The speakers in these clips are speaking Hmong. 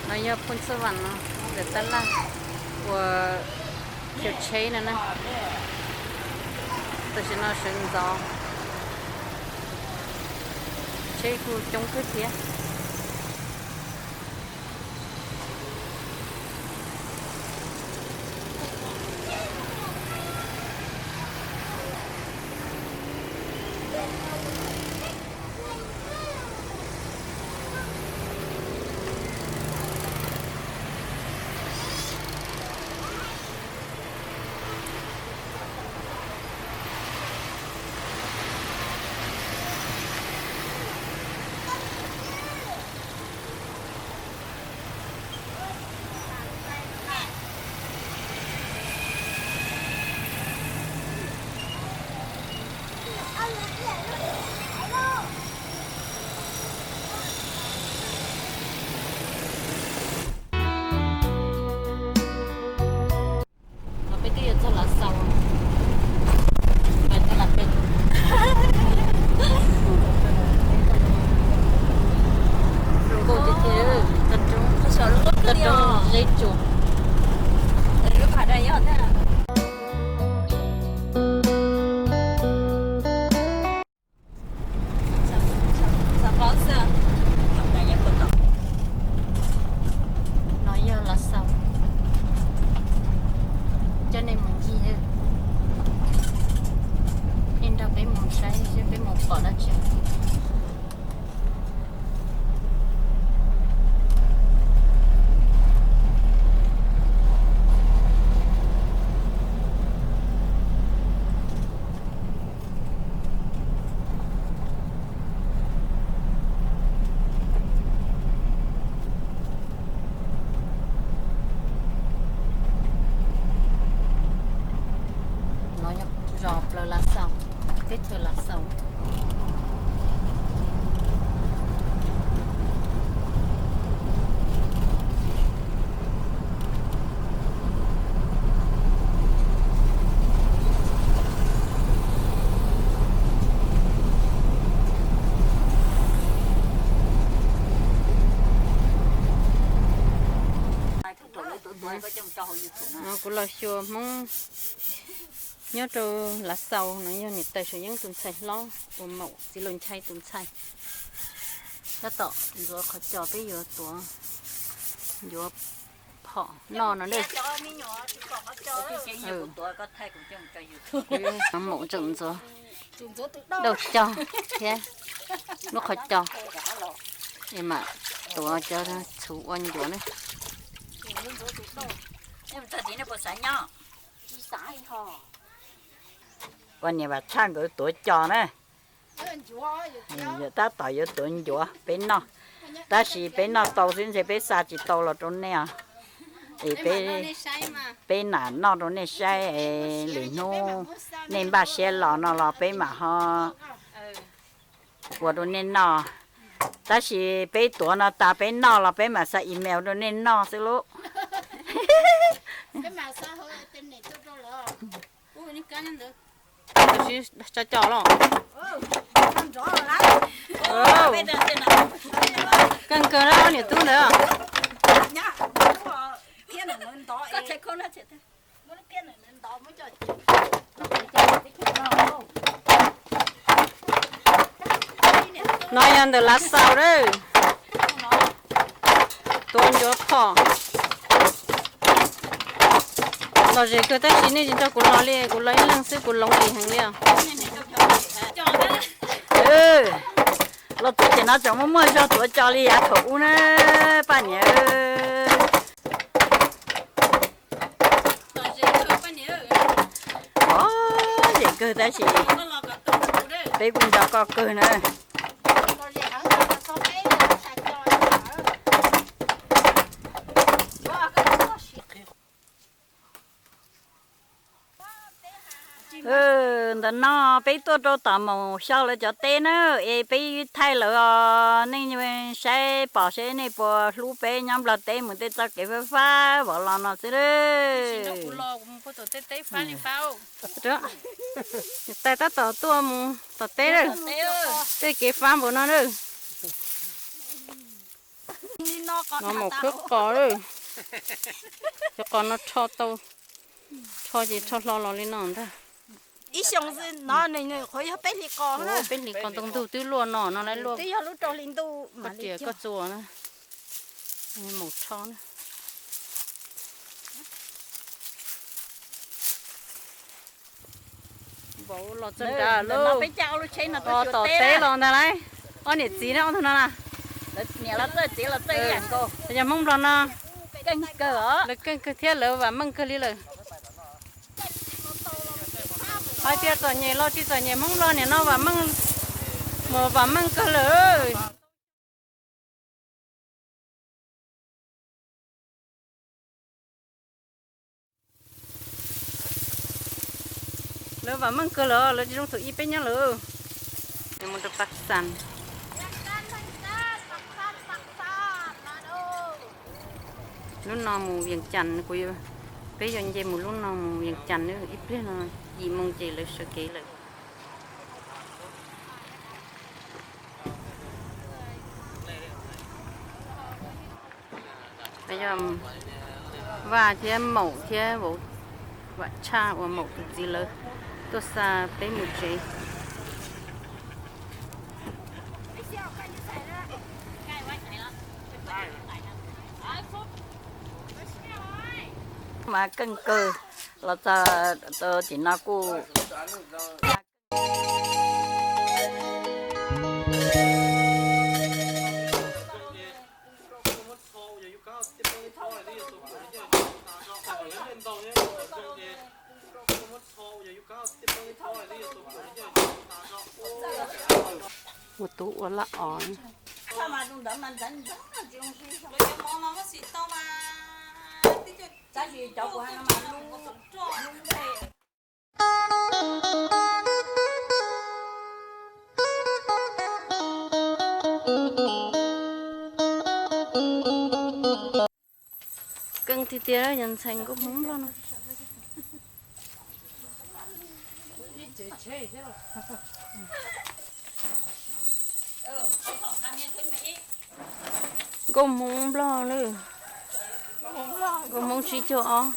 No yog Phooj Xab Vam no, ntawm tab laj uas xyuas tsheb no na. Tam sim no sawv ntxov, tsheb kuj coob kawg thiab. No peb twb yuav txog Lav Xaus, peb txog Lav Xaus, zoo nkauj tiag tiag, toj roob, toj roob zeb tsuas. No yog Lav Xaus, coj nej mus ncig, nej nrog peb mus saib seb peb mus pom dab tsi. No yog zos plaws Lav Xaus, teb chaws Lav Xaus. Kuv los xyuas Hmoob nyob rau Lav Xaus no, yog niam tais Suav Yeeb tus ntxhais hlob uas maum txiv laus Nchai tus ntxhais. Tab tom ntxuav qhov cos peb yuav tuav ncuav phom noj no na. Kuv maum tseem ntxuav dauj cos thiab lub qhov cos, es mam tuav cov txhuv ua ncuav na. Ua niam Vam Tshaj nkawd tuav cos na. Tab tom yuav tuav ncuav peb noj, tab sis peb noj tau xwb ntshe peb xa tsis tau los rau nej os. Es peb, peb mam noj rau nej saib, lwm hnub nej npaj siab los no los peb mam ho ua rau nej noj. Tab sis peb tuav no tas peb noj los peb mam xa email rau nej noj xwb lauj. Tso cos los. Kawg kawg na niam tub ntawd. No yog ntawm Lav Xaus lawm, tuav ncuav phom. Lom zem kawg tab sis nej tsis nrog kuv los li, kuv los ib leeg xwb kuv lonely heev li os. Los txog ces no tseem muaj muaj zog tuav cos li yav thaum ub na, paj niam. Lom zem kawg tab sis peb kuj nco koj kawg na. Ntawm no peb tuaj rau tom Maum Xyo lawv cov teb na, es peb thaij lawv os, nej saib pom seb nej puas hlub peb nyob Nplog teb mus tej txoj kev fab fab vov los no xwb. Tais tab tom tuaj mus tom teb lawm, tej kev fab npaum no lawm. No maum khwb qos, cov qos no rho tau, rho ces rho hlo los li no ntag. Ib xyoos no nws qhuav yog peb hlis qos, peb hlis qos ntau ntug twb luaj no, no lawv luaj, twb yog lub rau hli ntuj koj riam koj txuas na, maum rho na. Vauv los txog nrad lawm, peb caug lub tsheb no tuaj tom teb los ntag lauj. Ob niam txiv ne, ob tug no na. Niam los txawj txiv los txawj ib yam nkaus. Cov Hmoob Nplog no keej kawg os, lawv keej kawg thiab lawv vam meej kawg li lawm. Hais tias txom nyem los tsis txom nyem, Hmoob Nplog niam no vam meej, mus vam meej kawg lawm. Lawv vam meej kawg lawm, lawv tsis zoo thaum ub peb nyob lawm. Mus rau Paj Xas. Lub no mus Vias Cas, kuv, peb yuav nce mus lub no mus Vias Cas, ib pliag no yim moo ces lawv sawv kev lawm. Yog Vaj thiab Maum thiab vauv Vam Tshaj uas Maum tus txiv lawv tuaj xa peb mus tsev. Mas keej kawg, los txog tim no kuj ua tub ua laj os. Keej tiag tiag, yog ntxhais nkauj Hmoob Nplog no. Nkauj Hmoob Nplog na, nkauj Hmoob tsib caug ob.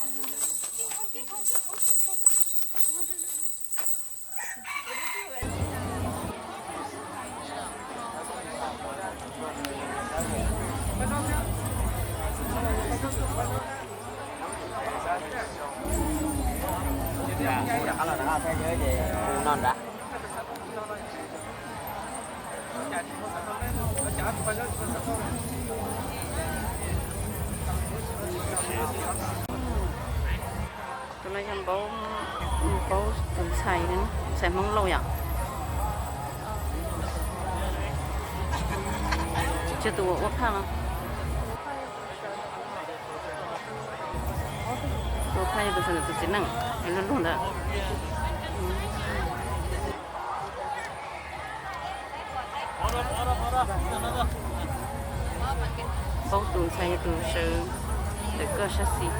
Tus no yog Npaub, Npaub tus ntxhais, ntxhais Hmoob Lauj yom. Tsis yog tus uas ua phaj los? Ua phaj yog tus sawv ntawm tus txiv neej es luag luag ntawd. Npaub tus ntxhais yog tus sawv ntawm koj sab xis.